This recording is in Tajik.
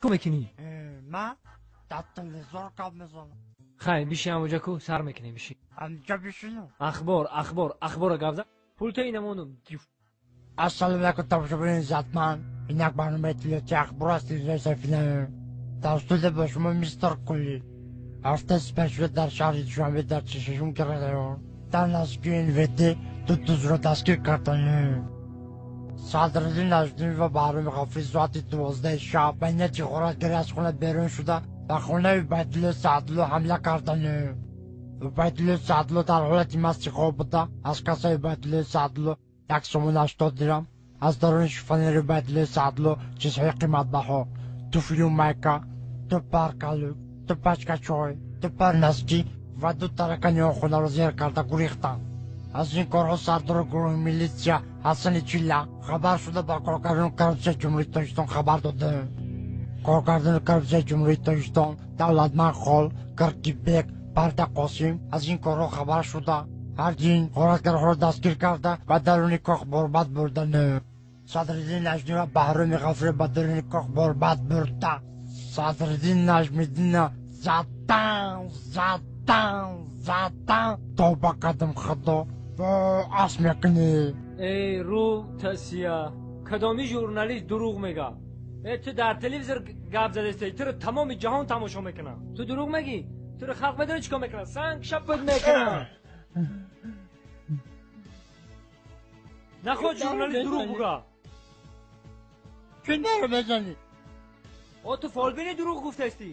Чӣ мекунӣ? Ма дар телевизор гап мезанам. Хай, биши ҳамоҷа ку, сар мекунем, биши. Ҳамҷа бишинам? Ахбор, ахбор, ахбора гап зан. Пулта инамонум. Ассалому алайкум, тамошобинони иззатманд. Инак барномаи иттилоотии ахбор аз телевизиони Сафина. Дар студия бо шумо мистер Кулли. Ҳафтаи сипаришуда дар шаҳри Душанбе дар 46 район дар наздикии НВД ду дузро дастгир карданд. Садриддин Наҷмиддин ва Баҳроми Ғафурӣ соати 12 шаб ба нияти ғоратгарӣ аз хона берун шуда, ба хонаи Убайдулло Саъдулло ҳамла карданд. Убайдулло Саъдулло дар ҳолати масти хоб буда, аз кассаи Убайдулло Саъдулло як сомон 80 дирам, аз даруни шифонери Убайдулло Саъдулло чизҳои қиматбаҳо, туфлю майка, ду пар калӯк, ду пачка чой, ду пар носки ва ду таракани он хонаро зер карда гурехтанд. Аз ин корҳо сардори гурӯҳи милитсия Ҳасани Чилла хабар шуда, ба коргардони коррупсияи Ҷумҳурии Тоҷикистон хабар доданд. Коргардони коррупсияи Ҷумҳурии Тоҷикистон Давлатманд Хол, Киркибек, Парда Қосим аз ин корҳо хабар шуда, ҳардин ғоратгарҳоро дастгир карда, ба даруни кох борбад бурданд. Садриддин Наҷмӣ ва Баҳроми Ғафурӣ ба даруни кох борбад бурда, Садриддин Наҷмиддинна задан, задан, задан. Тавба кардам, Худо, ас мекунӣ. Эй, рӯ тасия, кадоми журналист дурӯғ мега? Э, ту дар телевизор гап задастӣ, туро тамоми ҷаҳон тамошо мекунад. Ту дурӯғ мегӣ, туро халқ медонӣ чӣ кор мекунад? Санг шапат мекунад. Нахоҳ журналист дурӯғ буга. Чӣ маро мезанӣ? О, ту фолбини, дурӯғ гуфтастӣ.